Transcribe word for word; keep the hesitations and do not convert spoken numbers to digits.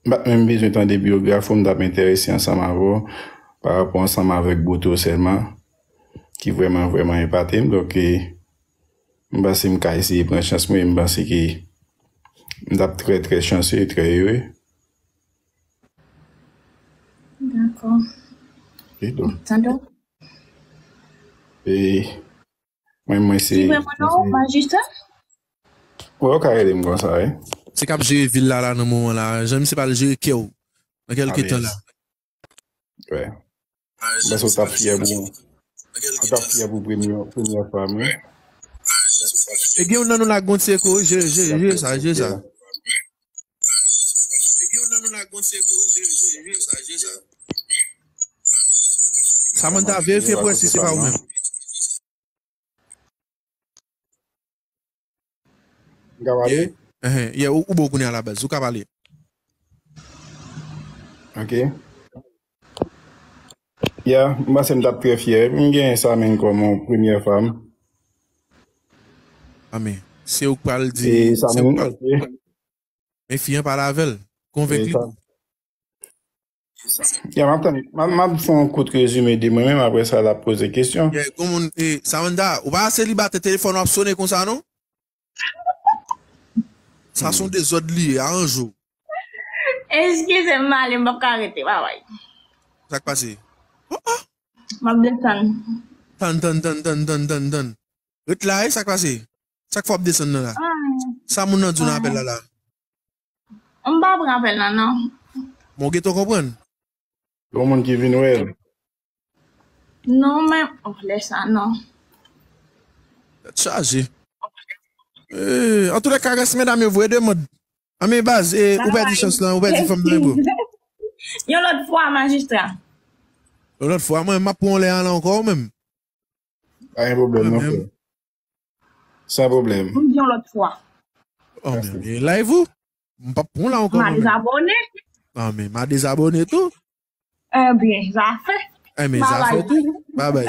M pa t menm bezwen tande biyograf ou, m t ap enterese ansanm avè w pa rapò ansanm avèk bote w sèlman, ki vrèman, vrèman epate m. Donk, e, m panse m ka eseye pran chans mwen, e m panse ke m t ap trè, trè chanse e trè ere. Dakò. Ok, donk, Tande w? E mwen, mwen se, Ki vrèman non, majistra? Wè, ou ka rele m konsa, wi. Se k ap jere vil la, la, nan moman la. Jan misye pral jere kè w. Nan kèlke tan la. Wè. Mwen se w t ap fyè pou, ou t ap fyè pou premyè, premyè fwa, mwen. E gen youn nan nou la k gon ti eko, jere, jere, jere sa, jere sa. Samantha, verifye pou wè si se pa ou menm. M ka pale? Enhen, yeah, ou, ou bon kounye a la baz, ou ka pale. Ok. Yeah, m panse m t ap trè fyè. M gen Samin kòm yon premyè fwa m. Anmen. Se ou k pral di, E se ou Samin, k pral. ok. Men fi an pale avè l. Konvenk E li. sa. Ya, m ap tann. M ap, m ap fè yon kout rezime de mwen menm, apre sa, l ap poze kesyon. Yeah, gon moun, e, Samantha, ou pa selibatè, telefòn w ap sonnen konsa, non? Sa se yon dezòd li ye, aranje w. Eskize m, m ale, m p ap ka rete, babay. Sa k pase? Oh, oh. M ap desann. Tann, tann, tann, tann, tann, tann, tann. Ret la, e, sa k pase? Sa k fè w ap desann nan la? Ah, Sa moun nan di w nan apèl la la? M pa pran apèl nan, non. Bon, w gentan konprann? Gon moun ki vin wè l. Non, men, oh, lè sa, non. Tèt chaje. Eh, an tou lè ka, rès medam yo voye demann. Anmen baz, e, ou pèdi chans lan, ou pèdi fanm nan, bro. Yon lòt fwa, majistra. Yon lòt fwa, mwen, m ap pran lè an la ankò, ou menm. Pa gen pwoblèm, non, frè. San pwoblèm. M di yon lòt fwa. Oh, men, e live ou? M p ap pran la ankò, M a mwen menm. Dezabone. Ah, men, m a dezabone tou. Ebyen, zafè. Eh, men, zafè tou. Babay.